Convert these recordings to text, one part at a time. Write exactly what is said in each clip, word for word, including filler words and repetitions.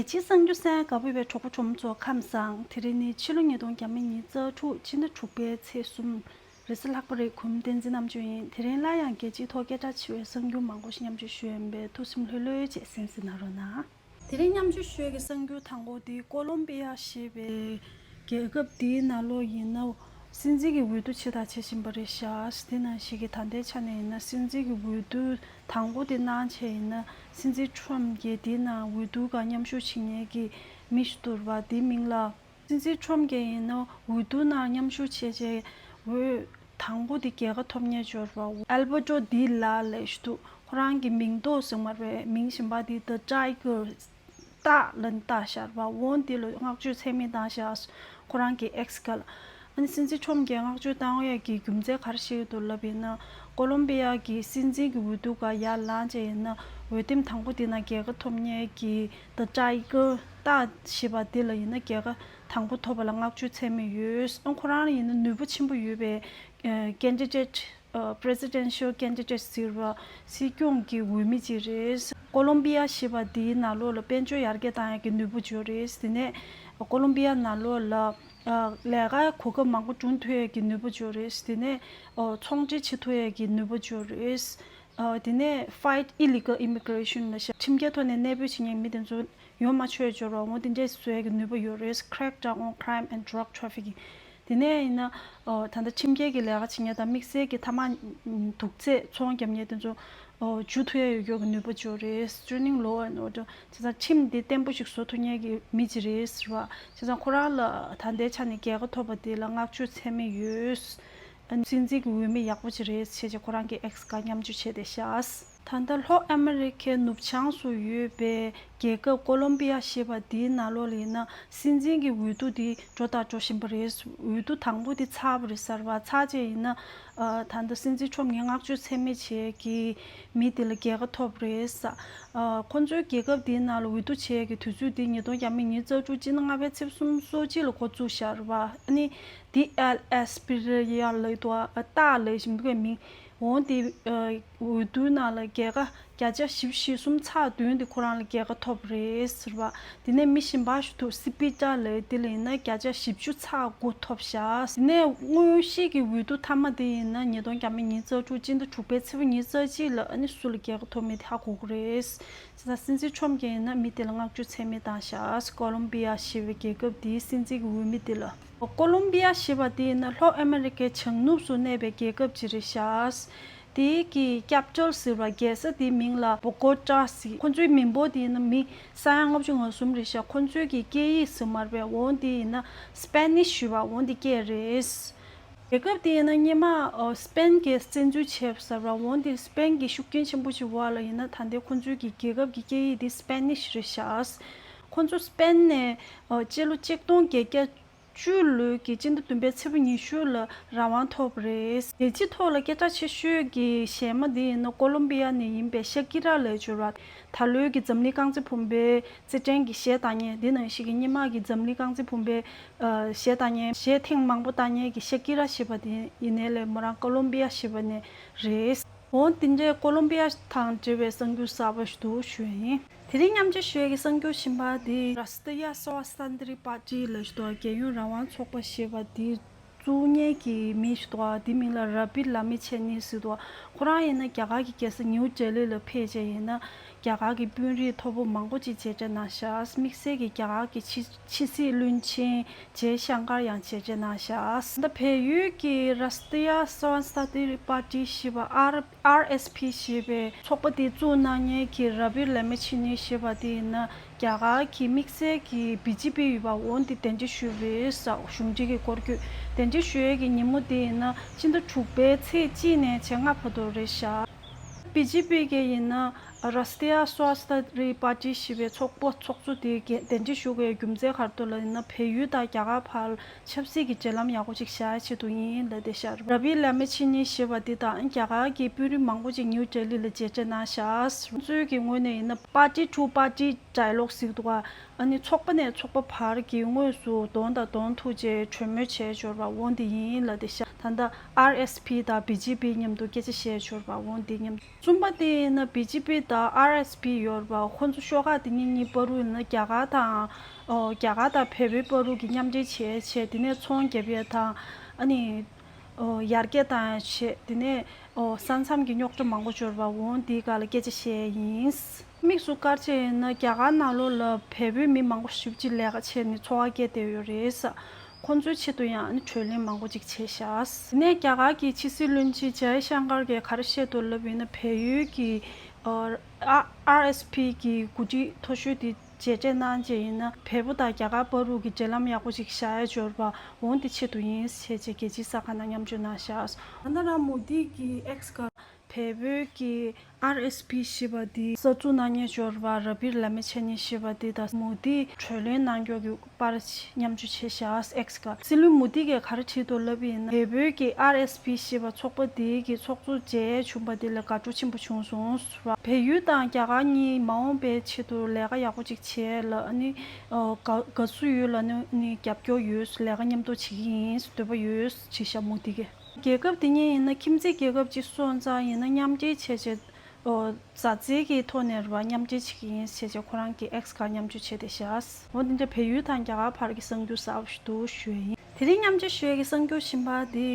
རྒྱལ་སྤྱིའི་གསར་འགྱུར་གསན་ག་བུ་བའི་གྲོགས་པོ་གྲོགས་མོ་ཚོ་ཁམས་བཟང་། དེ་རིང་ནི་ཕྱི་ལོ་ཉིས་སྟོང་ཉི་ཤུ་རྩ་དྲུག་སྤྱི་ཟླ་དྲུག་པའི་ཚེས་གསུམ་རེས་གཟའ་ལྷག་པ་རེད། གུས་མོ་བསྟན་འཛིན་རྣམ་དཔྱོད་ཡིན། དེ་རིང་སླར་ཡང་རྒྱལ་སྤྱིའི་ཐོག་སྐད་གྲགས་ཆེ་བའི་གསར་འགྱུར་མང་པོ་ཞིག་མཉམ་སྤྱོད་ཞུ་ཡ་ཡིན་པས་ཐུགས་སེམས་ལྷོད་ལྷོད་བྱས་གསན་གཟིགས་གནང་རོགས་གནང་། དེ་རིང་མཉམ་སྤྱོད་ཞུ་ཡ་གི་གསར་འགྱུར་དང་པོ་དེ་ཀོ་ལོམ་པི་ཡ་ཞེས་པའི་རྒྱལ་ཁབ་དེའི་ནང་ལོགས་ཡིན་ན་སྲིད་འཛིན་གྱི་འོས་བསྡུ་ཆེ་དང་ཆེ་བཞིན་པ་རེད་ཤག་དེ་ནང་བཞིན་གྱི་ད་ལྟའི་ཆ་ནས་ཡིན་ན་སྲིད་འཛིན་གྱི་འོས་བསྡུ་དང་པོ་དེ་གནང་བྱས་ཡིན་ན་སྲིད་འཛིན་ཁྲོམ་གྱིས་དེའི་ནང་འོས་བསྡུ་སྒང་མཉམ་ཞུགས་བྱེད་མཁན་གྱི་མི་ཞིག་འདུག་པ། དེའི་མིང་ལ། སྲིད་འཛིན་ཁྲོམ་གྱིས་ཡིན་ན་འོས་བསྡུ་ནང་མཉམ་ཞུགས་བྱས་རྗེས་འོས་དང་པོ་དེ་རྒྱལ་ཁ་ཐོབ་མཁན་འབྱོར་བ་ཨལ་བྷར་ཏོ་ཌི་ལ་ལས་ཞུ་འདུག་ཁོ་རང་གི་མིང་འདོགས་ཟེར་མ་རེད། མིང་གཞན་པ་དེ་The Tiger སྟག་ལ་ནི་སྟག་ཤར་བ་འོན་དེ་ལ་བསྔགས་བརྗོད་ཚད་མེད་བཏང་ཤག་ཁོ་རང་གི་ཨེགས་སྐད་ལ། ཨ་ནི་སྲིད་འཛིན་ཁྲོམ་གྱིས་བསྔགས་བརྗོད་བཏང་ཡས་ཀྱི་རྒྱུ་མཚན་ག་རེ་ཞིག་འདུག་ལབ་ཡིན་ན། ཀོ་ལོམ་པི་ཡ་གི་སྲིད་འཛིན་གྱི་འོས་བསྡུ་སྒང་ཡར་ལངས་བྱས་ཡིན་ན་འོས་འདེམས་དང་པོ་དེ་ནང་རྒྱལ་ཁ་ཐོབ་མཁན་གྱི་The Tiger སྟག་ཞེས་པ་དེ་ལ་ཡིན་ན་རྒྱལ་ཁ་དང་པོ་ཐོབ་པ་ལ་བསྔགས་བརྗོད་ཚད་མེད་ཡོད། ཨ་ཁོ་རང་ལ་ཡིན་ན་ནུས་པ་ཆེན་པོ་ཡོད་པའི་ཨ་candidate ཨ་presidential candidate ཟེར་བ་སྲིད་སྐྱོང་གི་འོས་མི་ཅིག་རེད། ཀོ་ལོམ་པི་ཡ་ཞེས་པ་འདིའི་ནང་ལོགས་ལ་དཔལ་འབྱོར་ཡར་རྒྱས་བཏང་ཡག་གི་ནུས་པ་ཅིག་ཡོད་རེད། དེ་ནས་ཀོ་ལོམ་པི་ཡ་ནང་ལོགས་ལ་ཨ་ལས་ཀའི་གོ་སྐབས་མང་པོ་བསྐྲུན་ཐུབ་ཡག་གི་ནུས་པ་ཅིག་ཡོད་རེད། དེ་ནས་ཨ་ཚོང་འབྲེལ་བྱེད་ཐུབ་ཡག་གི་ནུས་པ་ཅིག་ཡོད་རེད། ཨ་དེ་ནས་fight illegal immigration ལ་ཤ་ཁྲིམས་འགལ་ཐོག་ནས་གནས་སྤོས་བྱེད་མཁན་མི་དེ་ཚོ་ཡོང་མ་ཆོག་ཡ་སྦྱོར་བ་འོ་དེ་འདྲས་བཟོ་ཡ་གི་ནུས་པ་ཡོད་རེད། Crackdown on crime and drug trafficking དེ་ནས་ཡིན་ན་ཨ་ད་ལྟ་ཁྲིམས་འགལ་གྱི་ལས་ཀ་བྱེད་མཁན་དང་དམིགས་བསལ་གྱི་ཐ་མག་དུག་རྫས་ཚོང་རྒྱབ་མཁན་དེ་ཚོ་ཨ་འཇུ་ཐུབ་ཡ་ཡོད་ཡོད་ཀྱི་ནུས་པ་ཅིག་ཡོད་རེད། Strengthening law and order བྱས་ཙང་ཁྲིམས་དེ་བརྟན་པོ་ཞིག་བཟོ་ཐུབ་མཁན་གྱི་མི་ཅིག་རེད་ཟེར་བ། བྱས་ཙང་ཁོ་རང་ལ་ད་ལྟའི་ཆ་ནས་རྒྱལ་ཁ་ཐོབ་པ་དེ་ལ་བསྔགས་བརྗོད་ཚད་མེད་ཡོད། ཨ་ནི་སྲིད་འཛིན་གྱི་འོས་མི་ཡག་པོ་ཅིག་རེད་ཟེར་བྱས་ཁོ་རང་གི་ཨེགས་སྒང་མཉམ་སྤྱོད་བྱས་བསྡད་ཤག་ད་ལྟ་ལྷོ་ཨ་མེ་རི་ཁའི་ནུབ་བྱང་སུ་ཡོད་པའི་རྒྱལ་ཁབ་ཀོ་ལོམ་པི་ཡ་ཞེས་པ་འདིའི་ནང་ལོགས་ལ་ཡིན་ན་སྲིད་འཛིན་གྱི་འོས་བསྡུ་འདི་འགྲོ་དང་འགྲོ་བཞིན་པ་རེད། འོས་བསྡུ་དང་པོ་འདི་ཚར་བ་རེད་ཟེར་བ། ཚར་རྗེས་ཡིན་ན་ཨ་ད་ལྟ་སྲིད་འཛིན་ཁྲོམ་ངས་བསྔགས་བརྗོད་ཚད་མེད་བྱས་ཀྱི་མི་དེ་ལ་རྒྱལ་ཁ་ཐོབ་རེད་ཟེར། ཨ་ཁོ་ཚོའི་རྒྱལ་ཁབ་དེའི་ནང་ལ་འོས་བསྡུ་བྱེད་ཡས་ཀྱི་དུས་ཚོད་དེ་ཉིས་སྟོང་ཉི་ཤུ་རྩ་དྲུག་སྤྱི་ཟླ་ལྔ་པའི་ཚེས་སུམ་ཅུ་སོ་གཅིག་ལ་འགོ་བཙུགས་བཞག་རེད་པ། ཨ་ནི་ཌི་ཨེལ་ཨེས་པི་རི་ཡ་ལབ་འདུག་ཨ་སྟག་ལབ་བཞིན་པའི་མིང་འོང་དེ་ཨ་འོས་བསྡུའི་ནང་ལ་རྒྱལ་ཁ་བརྒྱ་ཆ་བཞི་བཅུ་ཞེ་གསུམ་ཚེག་བདུན་དེ་ཁོ་རང་ལ་རྒྱལ་ཁ་ཐོབ་རེད་ཟེར་བ། དེ་ནས་མི་གཞན་པ་ཞིག་འདུག་སི་པི་ཏྲ་ལབ་དེ་ལ་ཡིན་ན་བརྒྱ་ཆ་བཞི་བཅུ་ཚེག་དགུ་ཐོབ་ཤག་དེ་ནས་དངོས་གཞི་གི་འོས་བསྡུ་མཐའ་མ་དེ་ཡིན་ན་ཉིས་སྟོང་ཉི་ཤུ་རྩ་དྲུག་སྤྱི་ཟླ་དྲུག་པའི་ཚེས་པ་ཉི་ཤུ་རྩ་གཅིག་ལ་ཨ་ནི་སུ་ལ་རྒྱལ་ཁ་ཐོབ་མིན་དེ་ཧ་གོ་གི་རེད། བྱས་ཙང་སྲིད་འཛིན་ཁྲོམ་གྱིས་ཡིན་ན་མི་དེ་ལ་བསྔགས་བརྗོད་ཚད་མེད་བཏང་ཤག་ཀོ་ལོམ་པི་ཡ་ཞེས་པའི་རྒྱལ་ཁབ་དེའི་སྲིད་འཛིན་གྱི་འོས་མི་དེ་ལ། ཀོ་ལོམ་པི་ཡ་ཞེས་པ་དེ་ཡིན་ན་ལྷོ་ཨ་མེ་རི་ཁའི་བྱང་ནུབ་སུ་གནས་པའི་རྒྱལ་ཁབ་ཅིག་རེད་ཤག་དེའི་གི་ཀེ་པི་ཊལ་ཟེར་བ་རྒྱལ་ས་དེའི་མིང་ལ་བྷོ་གོ་ཊ་ཟེར། ཁོ་ཚོའི་མི་འབོར་དེ་ཡིན་ན་མི་ས་ཡ་ལྔ་བཅུ་ང་གསུམ་རེད་ཤག་ཁོ་ཚོའི་གི་སྐད་ཡིག་ཟེར་མ་རེད་པས། འོན་དེ་ཡིན་ན་སི་པེ་ནིཤ་ཞུ་བ་འོན་དེ་སྐད་རེད། རྒྱལ་ཁབ་དེ་ཡིན་ན་སྔོན་མ་ཨ་སི་པེན་གྱིས་བཙན་འཛུལ་བྱས་པ་ཟེར་བ། འོན་ཏེ་སི་པེན་གྱི་ཤུགས་རྐྱེན་ཆེན་པོ་ཞིག་འོག་ལ་ཡིན་ན་ད་ལྟའི་ཁོ་ཚོའི་གི་རྒྱལ་ཁབ་ཀྱི་སྐད་ཡིག་དེ་སི་པེ་ནིཤ་རེད་ཤག་ཁོ་ཚོ་སི་པེན་ནས་ཨ་སྤྱི་ལོ་ཆིག་སྟོང་བརྒྱད་བརྒྱ་བཅུ་ལོའི་གི་སྤྱི་ཟླ་བདུན་པའི་ཚེས་པ་ཉི་ཤུ་ལ་རང་དབང་ཐོབ་པ་རེད། རྒྱལ་སྤྱིའི་ཐོག་ལ་སྐད་གྲགས་ཆེ་ཤོས་ཀྱི་གཞས་མ་དེ་ཡིན་ན་ཀོ་ལོམ་པི་ཡ་ནས་ཡིན་པའི་ཤ་ཀི་ར་ལབ་ཡས་ཅིག་ཡོད་རེད། ད་ལོའི་གི་འཛམ་གླིང་རྐང་རྩེད་བུམ་པའི་རྩེད་འགྲན་གྱི་གཞས་བཏང་མཁན། འདི་ནང་བཞིན་གྱི་སྔོན་མ་གི་འཛམ་གླིང་རྐང་རྩེད་བུམ་པའི་ཨ་གཞས་བཏང་མཁན། གཞས་ཐེངས་མང་པོ་བཏང་མཁན་གྱི་ཤ་ཀི་ར་ཞེས་པ་དེ་ཡིན་ནའི་ལས་མོ་རང་ཀོ་ལོམ་པི་ཡ་ཞེས་པ་ནས་རེད། འོ་དེ་འདྲའི་ཀོ་ལོམ་པི་ཡ་དང་འབྲེལ་བའི་གསར་འགྱུར་གསར་པ་ཞིག་འདུག་ཞུ་ཡ་ཡིན། དེ་རིང་མཉམ་སྤྱོད་ཞུ་ཡ་གི་གསར་འགྱུར་གཞན་པ་དེ་རཱས་ཏི་ཡ་སོ་ཨ་སྟན་ཏི་རི་པར་ཏི་ལབ་ཞིག་འདུག་རྒྱལ་ཡོངས་རང་དབང་ཚོགས་པ་ཞེས་པ་དེ་བཙུགས་མཁན་གྱི་མི་ཞིག་འདུག་དེའི་མིང་ལ་ར་བི་ལ་མི་ཆེ་ནི་ཟེར་འདུག་ཁོ་རང་ཡིན་ན་རྒྱ་གར་གྱི་རྒྱལ་ས་ནིའུ་ལྡི་ལི་ལ་ཕེབས་བྱས་ཡིན་ན་རྒྱ་གར་གྱི་དཔོན་རིགས་མཐོ་པོ་མང་པོ་ཅིག་མཇལ་འཕྲད་གནང་ཤག་དམིགས་བསལ་གྱི་རྒྱ་གར་གྱི་ཕྱི་ཕྱི་སྲིད་བློན་ཆེན་ཇེ་ཤང་ཀར་ཡང་མཇལ་འཕྲད་གནང་ཤག་ད་བལ་ཡུལ་གྱི་རཱས་ཏི་ཡ་སོ་ཨ་སྟན་ཏི་རི་པར་ཏི་ཞེས་པ་ཨར་ཨར་ཨེས་ཕི་ཞེས་པའི་ཚོགས་པ་དེ་བཙུགས་གནང་མཁན་གྱི་ར་བི་ལ་མི་ཆེ་ནི་ཞེས་པ་དེ་ཡིན་ན་རྒྱ་གར་གྱི་དམིགས་བསལ་གྱི་བི་ཇེ་པི་ཡོད་པ་འོན་ཏེ་གདན་འདྲེན་ཞུས་པ་རེད་ཟེར། གཞུང་འབྲེལ་གྱི་སྐོར་སྐྱོད་གདན་འདྲེན་ཞུ་ཡས་ཀྱི་ཉིན་མོ་དེ་ཡིན་ན་ཕྱི་ཟླ་དྲུག་པའི་ཚེས་གཅིག་ནས་ཕྱེད་ལྔ་བར་དུ་རེད་ཤག་བི་ཇེ་པི་གིས་ཡིན་ན་རཱས་ཏི་ཡ་སོ་ཨ་སྟན་ཏི་རི་པར་ཏི་ཞེས་པའི་ཚོགས་པ་ཚོགས་གཙོ་དེ་གདན་འདྲེན་ཞུ་དགོས་རྒྱུ་མཚན་ག་རེ་འདུག་ལབ་ཡིན་ན་བལ་ཡུལ་དང་རྒྱ་གར་བར་ཆབ་སྲིད་ཀྱི་འབྲེལ་ལམ་ཡག་པོ་ཅིག་བཞག་ཆེད་དུ་ཡིན་ལབ་བསྡད་ཤག་ར་བི་ལ་མི་ཆེ་ནི་ཞེས་པ་འདི་དང་རྒྱ་གར་གྱི་དཔོན་རིགས་མང་པོ་ཅིག་ནིའུ་ལྡི་ལི་ལ་མཇལ་འཕྲད་གནང་ཤག་ཁོང་ཚོའི་གི་ངོས་ནས་ཡིན་ན་party to party dialogue ཟེར་གྱི་འདུག་ཨ་ནི་ཚོགས་པ་ནས་ཚོགས་པ་བར་གྱི་དངོས་སུ་གདོང་དང་གདོང་ཐུག་བྱས་གྲོས་མོལ་བྱས་འབྱོར་བ་འོ་འདི་ཡིན་ལབ་བསྡད་ཤག་ད་ལྟ་ཨར་ཨེས་ཕི་དང་བི་ཇེ་པི་མཉམ་དུ་སྐད་ཆ་བཤད་འབྱོར་བ་འོ་འདི་མཉམ། གསུམ་པ་དེ་ཡིན་ན་བི་ཇེ་པི་ དང་ཨར་ཨེས་པི་ཡོད་རེད་པ། ཁོང་ཚོ་ཤོག་ཁག་དེ་གཉིས་གཉིས་བར་དུ་ཡིན་ན་རྒྱ་གར་དང་། ཨོ། རྒྱ་གར་དང་བལ་པོའི་བར་དུ་གི་མཉམ་འབྲེལ་བྱས་བྱས། དེ་ནས་ཚོང་རྒྱབ་ཡས་དང་། ཨ་ནི། ཨོ། ཡར་རྒྱས་བཏང་ཡས་བྱས། དེ་ནས། ཨོ། ས་མཚམས་ཀྱི་རྙོག་དྲ་མང་པོ་འབྱོར་བ་འོང་། དེའི་སྒང་ལ་སྐད་ཆ་བཤད་ཡིན། དམིགས་སུ་བཀར་བྱས་ཡིན་ན་རྒྱ་གར་ནང་ལོགས་ལ་བལ་པོའི་མི་མང་པོ་ཞེ་པོ་ཅིག་ལས་ཀ་བྱས་ནས་འཚོ་བ་སྐྱེལ་བསྡད་ཡོད་རེད། ཁོང་ཚོའི་ཆེད་དུ་ཡང་ཨ་ནི་བགྲོ་གླེང་མང་པོ་ཅིག་བྱས་ཤག་དེ་ནས་རྒྱ་གར་གྱི་ཕྱི་སྲིད་བློན་ཆེན་ཇའི་ཤང་ཀར་གྱིས་ག་རེ་བཤད་འདུག་ལབ་ཡིན་ན། བལ་ཡུལ་གྱི། ཨ། ཨ། ཨར་ཨེས་པི་གི་གོ་སྒྲིག་མཐོ་ཤོས་དེ་མཇལ་འཕྲད་གནང་བྱས་ཡིན་ན། བལ་པོ་དང་རྒྱ་གར་བར་དུ་གི་འབྲེལ་ལམ་ཡག་པོ་ཅིག་བཞག་ཡ་འབྱོར་བ་འོང་། དེ་ཆེད་དུ་ཡིན་ཞེས་བྱས་རྒྱལ་སྤྱིའི་གསར་ཁང་ནང་མཉམ་སྤྱོད་གནང་ཤག་ནན་དྲ་མོ་དི་གིས་ཨེགས་སྒང་བལ་པོའི་གི་ཨར་ཨེས་པི་ཞེས་པ་དེ་གསར་འཛུགས་གནང་མཁན་འབྱོར་བ་ར་བིར་ལ་མེ་ཆ་ནི་ཞེས་པ་དེ་དང་མོ་དི་བགྲོ་གླེང་གནང་ཕྱོགས་ཀྱི་པར་མཉམ་སྤྱོད་བྱས་ཤག་ཨེགས་སྒང་། སྲིད་བློན་མོ་དི་གིས་ག་རེ་བྲིས་འདུག་ལབ་ཡིན་ན། བལ་པོའི་གི་ཨར་ཨེས་པི་ཞེས་པ་ཚོགས་པ་དེའི་གི་ཚོགས་གཙོ་མཇལ་བྱུང་བ་དེ་ལ་དགའ་སྤྲོ་ཆེན་པོ་བྱུང་སོང་ཟེར་བ། བལ་ཡུལ་དང་རྒྱ་གར་གཉིས་མ་འོངས་པའི་ཆེད་དུ་ལས་ཀ་ཡག་པོ་ཅིག་བྱས་ལ། ཨ་ནི། ཨོ། དགའ་དགའ་བསུ་ཡོད་ལ། ཨ་ནི་རྒྱབ་སྐྱོར་ཡོད། ལས་ཀ་མཉམ་དུ་བྱེད་ཀྱི་ཡིན། འདོད་པ་ཡོད་ཅེས་བཤད་མོ་དི་གིས། རྒྱལ་ཁབ་དེ་གཉིས་ཡིན་ན་ཁྱིམ་མཚེས་རྒྱལ་ཁབ་ཅིག་སོང་ཙང་ཡིན་ན་མཉམ་འབྲེལ་བྱས་བྱས། ཨོ། མཛའ་བརྩེ་གི་ཐོག་ནས་རེད་པ། མཉམ་འབྲེལ་བྱེད་ཀྱི་ཡིན་ཞེས་བྱས་ཁོ་རང་གིས་ཨེགས་སྒང་མཉམ་སྤྱོད་བྱས་བསྡད་ཤག་འོ་དེ་འདྲ་བལ་ཡུལ་དང་རྒྱ་གར་བར་གྱི་གསར་འགྱུར་གསར་པ་ཞིག་འདུག་ཞུ་ཡ་ཡིན། དེ་རིང་མཉམ་སྤྱོད་ཞུ་ཡ་གི་གསར་འགྱུར་གཞན་པ་དེ།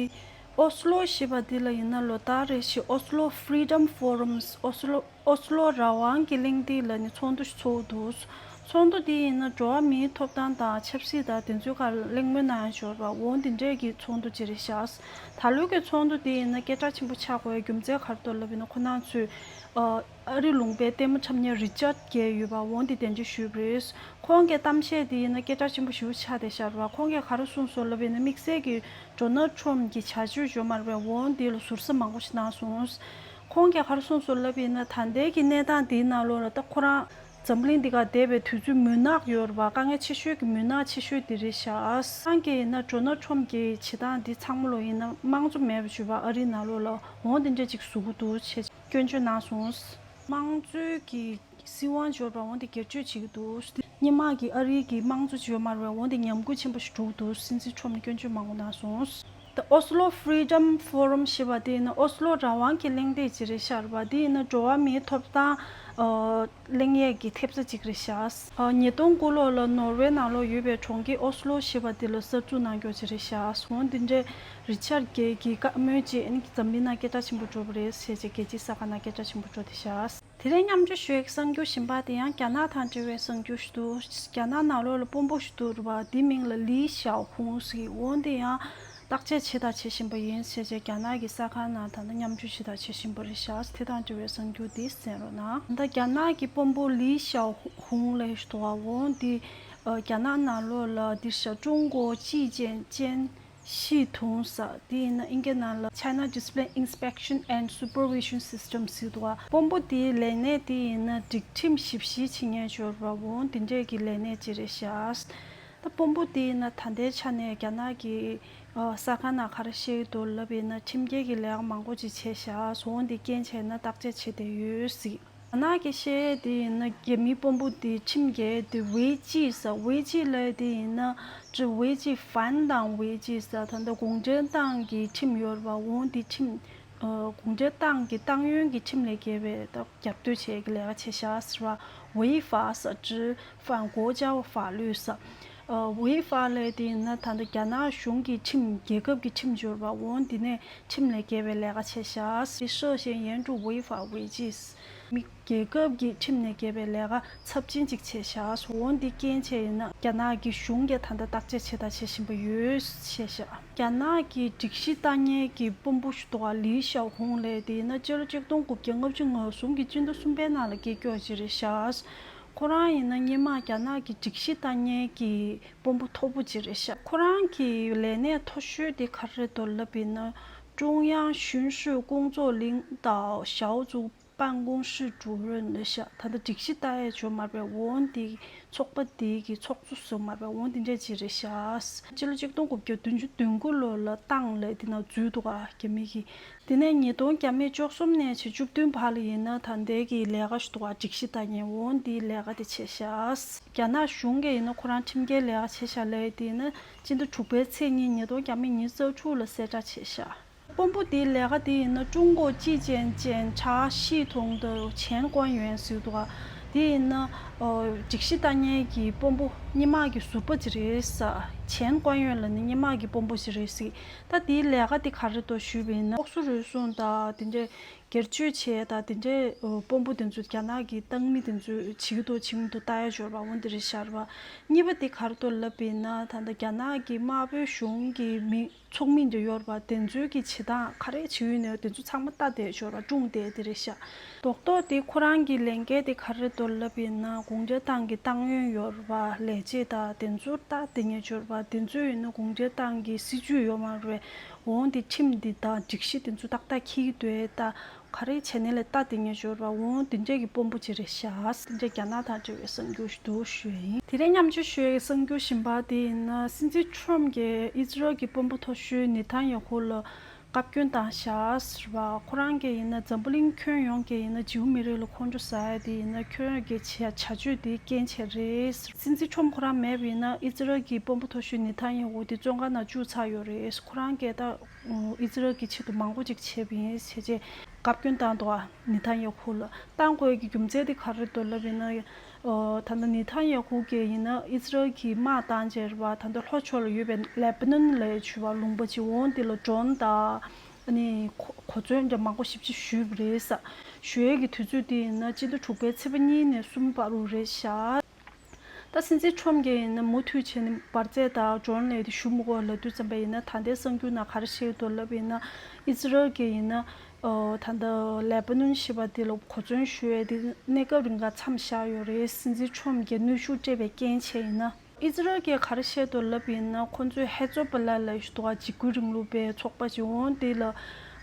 ཨོ་སི་ལོ་ཞེས་པ་འདི་ལ་ཡིན་ན་ལོ་ལྟར་རེ་བཞིན་ཨོ་སི་ལོ་Freedom Forums། ཨོ་སི་ལོ། ཨོ་སི་ལོ་རང་དབང་གི་གླེང་སྟེགས་ལ་ནི་ཚོགས་འདུ་ཞིག་ཚོགས་འདུག་ཚོགས་འདུ་འདི་ཡིན་ན་འགྲོ་བ་མིའི་ཐོབ་ཐང་དང་ཆབ་སྲིད་དང་དེ་ཚོའི་སྐོར་གླེང་མོལ་གནང་ཡ་འབྱོར་བ་འོང་། འདི་འདྲས་ཀྱི་ཚོགས་འདུ་ཅིག་རེད་ཤག་ད་ལོའི་གི་ཚོགས་འདུ་འདི་ཡིན་ན་སྐད་གྲགས་ཆེན་པོ་ཆགས་དགོས་རྒྱུ་མཚན་ག་རེ་འདུག་ལབ་ཡིན་ན། ཁོ་རང་ཚོས་ཨ་རི་ལུང་པའི་ལྟད་མོ་འཁྲབ་མཁན་རི་ཅར་གྱིས་ཡོད་པ་འོང་། འདི་གདན་འདྲེན་ཞུས་པ་རེད། ཁོང་གི་གཏམ་བཤད་འདི་ཡིན་ན་སྐད་གྲགས་ཆེན་པོ་ཞེ་པོ་ཆགས་བསྡད་ཤག་རེད་པ། ཁོང་གིས་ག་རེ་གསུངས་སོང་ལབ་ཡིན་ན། དམིགས་བསལ་གྱི་ཌོ་ནལ་ཊམ་གྱི་བྱ་སྤྱོད་ཡོད་མ་རེད་པས། འོང་འདི་ལ་ཟུར་ཟ་མང་པོ་ཞིག་གནང་སོང་། ཁོང་གིས་ག་རེ་གསུངས་སོང་ལབ་ཡིན་ན། ད་ལྟའི་གི་གནས་སྟངས་འདིའི་ནང་ལོགས་ལ་ད་ཁོ་རང་འཛམ་གླིང་འདི་ག་བསྡད་པའི་དུས་ཚོད་མུན་ནག་ཡོད་རེད་པ། དཀའ་ངལ་ཆེ་ཤོས་ཀྱི་མུན་ནག་ཆེ་ཤོས་འདི་རེད་ཤག་ཁོ་རང་གིས་ཡིན་ན་ཌོ་ནལ་ཊམ་གྱི་བྱེད་སྟངས་འདི་ཚང་མ་ལོ་ཡིན་ན་དམངས་གཙོ་མེད་པ་བྱས་པ་ཨ་རིའི་ནང་ལོགས་ལ་འོང་འདི་འདྲ་ཅིག་བཟོ་གི་འདུག་ཅེས་སྐྱོན་བརྗོད་གནང་སོང་། དམངས་གཙོའི་གི་སྲིད་དབང་འབྱོར་བ་འོང་འདི་སྒེར་གཅོད་བྱེད་ཀྱི་འདུག་སྔོན་མ་གི་ཨ་རིའི་གི་དམངས་གཙོ་ཅིག་ཡོད་མ་རེད་པས། འོང་འདི་ཉམས་རྒུད་ཆེན་པོ་ཞིག་འགྲོ་གི་འདུག་སྲིད་འཛིན་ཊམ་ནས་སྐྱོན་བརྗོད་མང་པོ་གནང་སོང་། ད་ཨོ་སི་ལོ་Freedom Forum་ཞེས་པ་དེ་ཡིན་ན་ཨོ་སི་ལོ་རང་དབང་གི་གླེང་སྟེགས་ཅིག་རེད་ཤག་རེད་པ། དེ་ཡིན་ན་འགྲོ་བ་མིའི་ཐོབ་ཐང་ཨ་གླེང་ཡས་ཀྱི་ཐེབས་རྩ་ཅིག་རེད་ཤག་ཨ་ཉིས་སྟོང་དགུ་ལོ་ལ་ནོར་ཝེ་ནང་ལོགས་ཡོད་པའི་གྲོང་ཁྱེར་ཨོ་སི་ལོ་ཞེས་པ་དེ་ལ་གསར་འཛུགས་གནང་རྒྱུ་ཅིག་རེད་ཤག་འོང་འདི་འདྲའི་རི་ཅར་གྱིས་ཀྱི་བཀའ་མོལ་བྱས་ནས་འཛམ་གླིང་ནང་སྐད་གྲགས་ཆེན་པོ་འགྲོ་བ་རེད་ཟེར་བྱས་རྒྱལ་སྤྱིའི་གསར་ཁང་ནང་སྐད་གྲགས་ཆེན་པོ་འགྲོ་བསྡད་ཤག་དེ་རིང་མཉམ་སྤྱོད་ཞུ་ཡག་གསར་འགྱུར་གཞན་པ་དེ་ཡང་རྒྱ་ནག་དང་འབྲེལ་བའི་གསར་འགྱུར་ཞིག་འདུག་རྒྱ་ནག་ནང་ལོགས་ལ་དཔོན་པོ་ཞིག་འདུག་རེད་པ། དེའི་མིང་ལ་ལི་ཞའོ་ཧུང་ཟེར། འོ་འདི་ཡང་བརྟག་དཔྱད་བྱས་དང་བྱེད་བཞིན་པ་ཡིན་ཟེར་བྱས་རྒྱ་ནག་གི་གསར་ཁང་ནང་ད་ལྟ་མཉམ་སྤྱོད་བྱས་དང་བྱེད་བཞིན་པ་རེད་ཤག་དེ་དང་འབྲེལ་བའི་གསར་འགྱུར་འདི་གསན་རོགས་གནང་། ད་རྒྱ་ནག་གི་དཔོན་པོ་ལི་ཞའོ་ཧུང་ལབ་ཡས་ཞིག་འདུག་པ། འོ་འདི་ཨ་རྒྱ་ནག་ནང་ལོགས་ལ་འདི་ཤ་ཀྲུང་གོ་ཅི་ཅན་ཅན། ཤིས་ཐུང་ཟེར། དེ་ཡིན་ན་ཨིན་སྐད་ནང་ལ་China Discipline Inspection and Supervision System་ཟེར་འདུག་པ། དཔོན་པོ་དེའི་ལས་གནས་དེ་ཡིན་ན་སྒྲིག་ཁྲིམས་ཞིབ་བཤེར་བྱེད་མཁན་འབྱོར་བ་འོང་དེ་འདྲས་ཀྱི་ལས་གནས་ཅིག་རེད་ཤག་ད་དཔོན་པོ་དེ་ཡིན་ན་ད་ལྟའི་ཆ་ནས་རྒྱ་ནག་གི་ཨ་གསར་ཁང་ནང་ག་རེ་བཤད་ཀྱི་འདུག་ལབ་ཡིན་ན། ཁྲིམས་འགལ་གྱི་ལས་ཀ་མང་པོ་ཅིག་བྱས་ཤག་འོང་དེ་རྐྱེན་བྱས་ན་བརྟག་དཔྱད་བྱེད་བསྡད་ཡོད་ཟེར། རྒྱ་ནག་གི་བཤད་ཡས་དེ་ཡིན་ན་རྒྱ་མིའི་དཔོན་པོ་དེ་ཁྲིམས་འགལ་དེ་ཝེ་ཅི་ཟེར། ཝེ་ཅི་ལབ་ཡས་དེ་ཡིན་ན་ཅི་ཝེ་ཅི་ཧྥན་དང་ཝེ་ཅི་ཟེར། ད་ལྟ་གུང་ཁྲན་ཏང་གི་ཁྲིམས་ཡོད་རེད་པ། འོང་དེ་ཁྲིམས་ཨ་གུང་ཁྲན་ཏང་གི་ཏང་ཡོན་གྱི་ཁྲིམས་ལས་འགལ་བའི་ད་རྒྱབ་གཏོད་བྱེད་ཀྱི་ལས་ཀ་བྱས་ཤག་ཟེར་བ། ཝེ་ཧྥ་ཟེར། ཅི་ཧྥན་国家法律་ཟེར། ཨ་ཝེ་ཧྥ་ལབ་ཡས་དེ་ཡིན་ན་ད་ལྟ་རྒྱ་ནག་གཞུང་གི་ཁྲིམས་རྒྱལ་ཁབ་ཀྱི་ཁྲིམས་ཡོད་རེད་པ། འོང་དེ་ནས་ཁྲིམས་ལས་འགལ་བའི་ལས་ཀ་བྱས་ཤག་དེ་ཧྲེ་ཞན་ཡན་ཀྲུའུ་ཝེ་ཧྥ་ཝེ་ཅི་ཟེར། མི་རྒྱལ་ཁབ་ཀྱི་ཁྲིམས་ནས་འགལ་བའི་ལས་ཀ་ཚབས་ཆེན་ཅིག་བྱས་ཤག་འོང་འདི་རྐྱེན་བྱས་ཡིན་ན་རྒྱ་ནག་གི་གཞུང་གིས་ད་ལྟ་བརྟག་དཔྱད་བྱས་དང་བྱེད་བཞིན་པ་ཡོད་བཤད་ཤག་རྒྱ་ནག་གི་སྒྲིག་གཞི་ལྟ་མཁན་གྱི་དཔོན་པོ་ཞིག་འདུག་པ། ལི་ཞའོ་ཧུང་ལབ་ཡས་དེ་ཡིན་ན་སྤྱི་ལོ་གཅིག་སྟོང་དགུ་བརྒྱ་ལྔ་བཅུ་ང་གསུམ་གྱི་སྤྱི་ཟླ་གསུམ་པའི་ནང་ལ་སྐྱེས་མཆེད་ཅིག་རེད་ཤག་ཁོ་རང་ཡིན་ན་སྔོན་མ་རྒྱ་ནག་གི་སྒྲིག་གཞི་ལྟ་མཁན་གྱི་དཔོན་པོ་མཐོ་པོ་ཅིག་རེད་ཤག་ཁོ་རང་གི་ལས་གནས་མཐོ་ཤོས་དེ་ག་རེ་རེད་འདུག་ལབ་ཡིན་ན་ཀྲུང་དབྱང་巡视工作领导小组 办公室主任་ལབ་ཤག་ད་ལྟ་སྒྲིག་གཞི་ལྟ་ཡས་ཅིག་ཡོད་མ་རེད་པས། འོང་དེ་ཚོགས་པ་དེ་གི་ཚོགས་གཙོ་ཟེར་མ་རེད་པས། འོང་དེ་འདྲས་ཅིག་རེད་ཤག་སྤྱི་ལོ་གཅིག་སྟོང་དགུ་བརྒྱ་བདུན་ཅུ་དོན་དགུ་ལོ་ལ་ཏང་ལབ་དེ་ནང་འཛུལ་འདུག་ག་རྒྱ་མི་གིས། དེ་ནས་ཉིས་སྟོང་བརྒྱ་མེད་བཅུ་གསུམ་ནས་བྱས་བཅུ་བདུན་བར་ལ་ཡིན་ན་ད་ལྟའི་གི་ལས་ཀ་ཞིག་འདུག་ག་སྒྲིག་གཞི་ལྟ་མཁན། འོང་དེའི་ལས་ཀ་དེ་བྱས་ཤག་རྒྱ་ནག་གཞུང་གིས་ཡིན་ན་ཁོ་རང་ཁྲིམས་འགལ་ལས་ཀ་བྱས་ཤག་ལབ་དེ་ཡིན་ན་སྤྱི་ཟླ་དྲུག་པའི་ཚེས་གཉིས་ཉིས་སྟོང་བརྒྱ་མེད་ཉི་ཤུ་རྩ་དྲུག་ལ་གསལ་བསྒྲགས་བྱས་ཤག་དཔོན་པོ་དེའི་ལས་ཀ་དེ་ཡིན་ན་ཀྲུང་གོ་ཅི་ཅན་ཅན་ཆ་ཤི་ཐུང་དུ་ཆན་ཀོན་ཡོན་ཟེར་འདུག་ག་དེ་ཡིན་ན་ཨོ་སྒྲིག་གཞི་ལྟ་མཁན་གྱི་དཔོན་པོ་སྔོན་མ་གི་ཟུར་པ་ཅིག་རེད་ས། ཆན་ཀོན་ཡོན་ལ་ནི་སྔོན་མ་གི་དཔོན་པོ་ཅིག་རེད་ཟེར། ད་དེའི་ལས་ཀ་དེ་ག་རེ་འདུག་ཞུས་པ་ཡིན་ན་ཨོག་སུ་རུལ་སུངས་དང་དེ་འདྲའི་སྒེར་གཅོད་བྱས་དང་དེ་འདྲའི་དཔོན་པོ་དེ་ཚོ་རྒྱ་ནག་གི་བཏང་མི་དེ་ཚོས་བྱེད་ཀྱི་འདུག་བྱེད་མི་འདུག་ལྟ་ཡ་འབྱོར་བ་འོ་འདི་རེད་ཤག་རེད་བ། གཉིས་པ་དེ་ག་རེ་འདུག་ལབ་པ་ཡིན་ན་ད་ལྟ་རྒྱ་ནག་གི་དམར་པོའི་གཞུང་གི་མི་ཚོགས་མི་འདྲ་ཡོད་རེད་བ། དེ་ཚོའི་གི་བྱེད་སྟངས་ག་རེ་བྱེད་ཡོད་ནའི་དེ་ཚོ་ཚང་མ་ལྟ་བསྡད་ཤག་རེད་བ། སྲུང་བསྡད་དེ་རེད་ཤག་རྡོག་རྡོག་དེ་ཁོ་རང་གི་ལས་འགན་དེ་ག་རེ་འདུག་ལབ་པ་ཡིན་ན་གུང་ཁྲན་ཏང་གི་ཏང་ཡོན་ཡོད་རེད་བ། ལས་བྱེད་དང་དེ་ཚོ་ལྟ་བསྡད་མཁན་ཡོད་རེད་བ། དེ་ཚོ་ཡིན་ན་གུང་ཁྲན་ཏང་གི་སྲིད་ཇུས་ཡོད་མ་རེད་བས། འོང་དེ་ཁྲིམས་འདི་དང་སྒྲིག་གཞི་དེ་ཚོ་ཏག་ཏག་འཁྱེར་གྱི་འདུག་ད། ག་རེ་བྱས་ནས་ལས་ལྟ་དེ་ངས་འབྱོར་བ་འོང་དེ་འདྲས་ཀྱི་དཔོན་པོ་ཅིག་རེད་ཤག་དེ་འདྲས་རྒྱ་ནག་དང་འབྲེལ་བའི་གསར་འགྱུར་ཞིག་འདུག་ཞུ་ཡ་ཡིན། དེ་རིང་མཉམ་སྤྱོད་ཞུ་ཡའི་གསར་འགྱུར་གཞན་པ་དེ་ཡིན་ན་སྲིད་འཛིན་ཁྲོམ་གྱིས་ཨི་ཛི་རལ་གྱི་དཔོན་པོ་མཐོ་ཤོས་ནེ་ཐན་ཡ་ཧུ་ལ་བཀའ་བཀྱོན་བཏང་ཤག་ཟེར་བ། ཁོ་རང་གིས་ཡིན་ན་འཛམ་བུ་གླིང་ཁྱོན་ཡོངས་ཀྱིས་ཡིན་ན་ཇིའུ་མི་རིགས་ལ་ཁོང་ཁྲོ་ཟ་ཡ་དེ་ཡིན་ན་ཁྱོད་རང་གི་བྱ་བྱ་སྤྱོད་དེ་རྐྱེན་བྱས་རེད་ཟེར། སྲིད་འཛིན་ཁྲོམ་ཁོ་རང་མེད་པ་ཡིན་ན་ཨི་ཛི་རལ་གྱི་དཔོན་པོ་མཐོ་ཤོས་ནེ་ཐན་ཡ་ཧུ་དེ་བཙོན་ཁང་ནང་བཅུག་ཚར་ཡོད་རེད། ཁོ་རང་གིས་ད། ཨི་ཛི་རལ་གྱི་ཆེད་དུ་མང་པོ་ཅིག་བྱས་པ་ཡིན་ཞེས་བྱས་བཀའ་བཀྱོན་བཏང་འདུག་ཨ། ནེ་ཐན་ཡ་ཧུ་ལ་བཏང་དགོས་ཀྱི་རྒྱུ་མཚན་དེ་ག་རེ་འདུག་ལབ་ཡིན་ན། ཨོ། ད་ལྟ་ནེ་ཐན་ཡ་ཧུ་གིས་ཡིན་ན་ཨི་ཛི་རལ་གྱི་དམག་བཏང་རྗེས་རེད་བ། ད་ལྟ་ལྷོ་ཕྱོགས་ལ་ཡོད་པའི་ལེ་པ་ནོན་ལ་ཡོད་པ་ལུང་པ་ཅིག་འོང་དེ་ལ་ཌོ་རོན་དང་ཨ་ནི་གོ་གོ་མཚོན་འདྲ་མང་པོ་ཞེ་པོ་ཅིག་གཞུས་པ་རེད་ས། གཞུ་ཡས་ཀྱི་དུས་ཚོད་དེ་ཡིན་ན་སྤྱི་ཟླ་དྲུག་པའི་ཚེས་པ་གཉིས་ནས་གསུམ་བར་དུ་རེད་ཤག་ད་སྲིད་འཛིན་ཁྲོམ་གྱིས་ཡིན་ན་མུ་མཐུད་བྱས་ནས་འབར་རྫས་དང་ཌོ་རོན་ལས་དེ་ཞུ་མི་དགོས་ལབ་དུས་ཙམ་པ་ཡིན་ན་ད་ལྟའི་གསར་འགྱུར་ནང་ག་རེ་བཤད་འདུག་ལབ་ཡིན་ན་ཨི་ཛི་རལ་གྱིས་ཡིན་ན་ཨོ་ད་ལྟ་ལེ་པ་ནོན་ཞེས་པ་དེ་ལ་གོ་མཚོན་གཞུ་ཡས་དེ་གནས་སྐབས་རིང་ག་མཚམས་བཞག་ཡོད་རེད། སྲིད་འཛིན་ཁྲོམ་གྱིས་གནོན་ཤུགས་སྤྲད་པའི་རྐྱེན་བྱས་ཡིན་ན། ཨི་ཛི་རལ་གྱིས་ག་རེ་བཤད་འདུག་ལབ་ཡིན་ན་ཁོ་ཚོས་ཧེ་ཛོ་པ་ལ་ལ་ཞུ་དོག་འཇིགས་སྐུལ་རིང་ལུགས་པའི་ཚོགས་པ་ཅིག་འོང་དེ་ལ།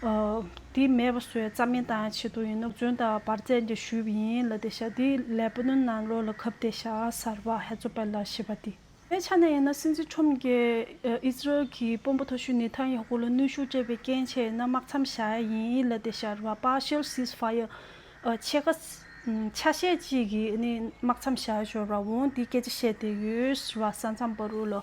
ཨ། དེ་མེད་པ་བཟོ་ཡ་རྩ་མེད་བཏང་ཡ་ཆེད་དུ་ཡིན་ན་བཙོན་དང་འབར་རྫས་འདྲ་གཞུས་པ་ཡིན་ལབ་བསྡད་ཤག་དེ་ལེ་པ་ནོན་ནང་ལོགས་ལ་ཁབ་བསྡད་ཤག་ཟེར་བ་ཧེ་ཛོ་པ་ལ་ཞེས་པ་དེ། དེའི་ཆ་ནས་ཡིན་ན་སྲིད་འཛིན་ཁྲོམ་གྱིས་ཨི་ཛི་རལ་གྱི་དཔོན་པོ་མཐོ་ཤོས་ནེ་ཐན་ཡ་ཧུ་ལ་གནོན་ཤུགས་སྤྲད་པའི་རྐྱེན་བྱས་ན་དམག་མཚམས་བཞག་ཡ་ཡིན་ལབ་བསྡད་ཤག་རེད་བ། Partial ceasefire ཨ། ཕྱེད་ཀ་ཆ་ཤས་གཅིག་གི་ནི་དམག་མཚམས་བཞག་ཡ་ཡོད་རེད་བ། འོང་དེ་སྐད་ཆ་བཤད་བསྡད་ཡོད་ཟེར་བ་ས་མཚམས་བར་དུ་ལ།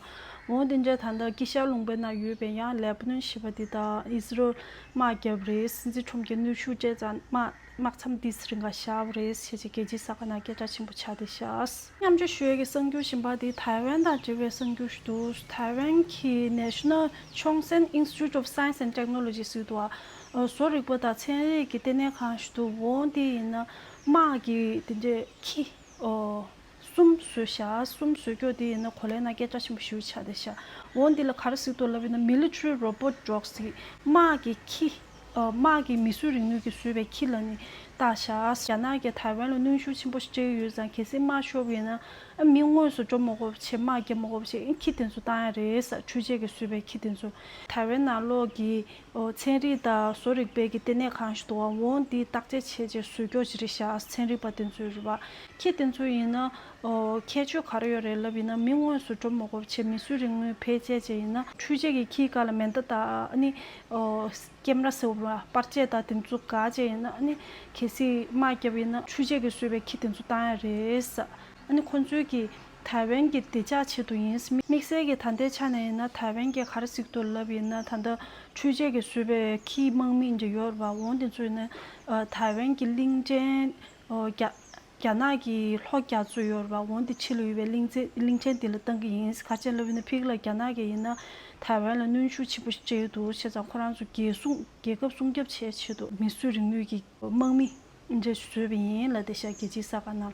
འོང་དེ་འདྲ་ད་ལྟ་དཀྱིལ་ཤར་ལུང་པའི་ནང་ཡོད་པའི་ཡང་ལེ་པ་ནོན་ཞེས་པ་དེ་དང་ཨི་ཛི་རལ་དམག་བརྒྱབ་རེད། སྲིད་འཛིན་ཁྲོམ་གྱིས་གནོན་ཤུགས་སྤྲད་ཙང་དམག་དམག་མཚམས་ཏིས་རིང་ག་བཞག་པ་རེད་ཞེས་བྱས་རྒྱལ་སྤྱིའི་གསར་ཁང་ནང་སྐད་གྲགས་ཆེན་པོ་ཆགས་བསྡད་ཤག་མཉམ་སྤྱོད་ཞུ་ཡས་ཀྱི་གསར་འགྱུར་གཞན་པ་དེ་ཐའེ་ཝན་དང་འབྲེལ་བའི་གསར་འགྱུར་ཞིག་འདུག་ཐའེ་ཝན་གྱི་National Chongsen Institute of Science and Technology ཟེར་འདུག་ཨ། བཟོ་རིག་པ་དང་ཚན་རིག་གི་ལྟེ་གནས་ཁང་ཞིག་འདུག་འོང་དེ་ཡིན་ན་དམག་གི་དེ་འདྲའི་ཁྱི། ཨོ། གསུམ་བཟོས་ཤག་གསུམ་བཟོས་ཀྱོག་དེ་ཡིན་ན་གོ་ལའི་ནང་སྐད་གྲགས་ཆེན་པོ་ཞེ་པོ་ཆགས་བསྡད་ཤག་འོང་དེ་ལ་ག་རེ་ཟེར་འདུག་ལབ་ཡིན་ན་military robot dogs ཟེར། དམག་གི་ཁྱི། ཨ། དམག་གི་མིས་བཟོས་རིག་ནུས་ཀྱིས་བཟོས་པའི་ཁྱི་ལ་ནི་བཏགས་ཤག་རྒྱ་ནག་གིས་ཐའེ་ཝན་ལ་གནོན་ཤུགས་ཆེན་པོ་ཞིག་སྤྲད་ཀྱི་ཡོད་ཙང་གལ་སྲིད་དམག་ཤོར་བ་ཡིན་ན་ཨ། མི་དངོས་སུ་འགྲོ་མི་དགོས་པ་བྱས་དམག་རྒྱབ་མི་དགོས་པ་བྱས་ཁྱི་དེ་ཚོ་བཏང་ཡ་རེད་ས། འཕྲུལ་ཆས་ཀྱིས་བཟོས་པའི་ཁྱི་དེ་ཚོ་ཐའེ་ཝན་ནང་ལོགས་ཀྱི་ཨོ། ཚན་རིག་དང་བཟོ་རིག་པའི་གི་ལྟེ་གནས་ཁང་ཞིག་འདུག་བ། འོང་དེ་བརྟག་དཔྱད་བྱས་རྗེས་བཟོས་ཀྱོག་ཅིག་རེད་ཤག་ཚན་རིག་པ་དེ་ཚོས་རེད་བ། ཁྱི་དེ་ཚོ་ཡིན་ན་ཨོ། ཁྱད་ཆོས་ག་རེ་ཡོད་རེད་ལབ་ཡིན་ན་མི་དངོས་སུ་འགྲོ་མི་དགོས་པ་བྱས་མིས་བཟོས་རིག་ནུས་བེད་སྤྱད་བྱས་ཡིན་ན་འཕྲུལ་ཆས་ཀྱི་ཁྱིའི་སྒང་ལ་མེ་མདའ་དང་ཨ་ནི་ཨོ། ཀེམ་ར་ཟེར་བ་པར་ཆས་དང་དེ་ཚོ་བཀག་བྱས་ཡིན་ན་ཨ་ནི་གལ་སྲིད་དམག་བརྒྱབ་ཡིན་ན་འཕྲུལ་ཆས་ཀྱིས་བཟོས་པའི་ཁྱི་དེ་ཚོ་བཏང་ཡ་རེད་ས། ཨ་ནི་ཁོང་ཚོའི་གི་ཐའེ་ཝན་གྱི་བདེ་འཇགས་ཆེད་དུ་ཡིན། དམིགས་བསལ་གྱི་ད་ལྟའི་ཆ་ནས་ཡིན་ན་ཐའེ་ཝན་གྱིས་ག་རེ་གཟིགས་འདུག་ལབ་ཡིན་ན་ད་ལྟ་འཕྲུལ་ཆས་ཀྱིས་བཟོས་པའི་ཁྱིའི་དམག་མི་འདྲ་ཡོད་རེད་བ། འོང་དེ་ཚོ་ཡིན་ན་ཨ། ཐའེ་ཝན་གྱི་གླིང་ཕྲན་ཨོ། རྒྱ་རྒྱ་ནག་གི་ལྷོ་རྒྱ་མཚོ་ཡོད་རེད་བ། འོང་དེ་ཕྱི་ལ་ཡོད་པའི་གླིང་ཚན་གླིང་ཕྲན་དེ་ལ་བཏང་གི་ཡིན། ག་རེ་བྱས་ལབ་ཡིན་ན་ཕིག་ལ་རྒྱ་ནག་གིས་ཡིན་ན་ཐའེ་ཝན་ལ་གནོན་ཤུགས་ཆེན་པོ་ཞིག་སྤྲད་ཡོད་འདུག་བྱས་ཙང་ཁོ་རང་ཚོ་རྒྱལ་སྲུང་རྒྱལ་ཁབ་སྲུང་སྐྱོབ་བྱེད་ཆེད་དུ་མིས་བཟོས་རིག་ནུས་ཀྱི་དམག་མི་འདྲ་བཟོས་པ་ཡིན་ལབ་བསྡད་ཤག་རྒྱལ་སྤྱིའི་གསར་ཁང་ནང་།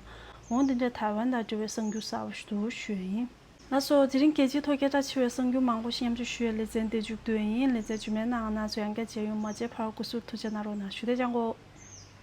འོང་དེ་འདྲ་ཐའེ་ཝན་དང་འབྲེལ་བའི་གསར་འགྱུར་གསར་པ་ཞིག་འདུག་ཞུ་ཡ་ཡིན། ལགས་སོ། དེ་རིང་རྒྱལ་སྤྱིའི་ཐོག་སྐད་གྲགས་ཆེ་བའི་གསར་འགྱུར་མང་པོ་ཞིག་མཉམ་སྤྱོད་ཞུ་ཡའི་ལེ་ཚན་འདི་མཇུག་བསྡུ་ཡ་ཡིན། ལེ་ཚན་རྗེས་མའི་ནང་ང་རང་ཚོ་ཡང་བསྐྱར་མཇལ་ཡོང་། མ་མཇལ་བར་སྐུ་གཟུགས་ཐུགས་ཅག་གནང་རོགས་གནང་ཞུ། དེ་ཅང་གོ།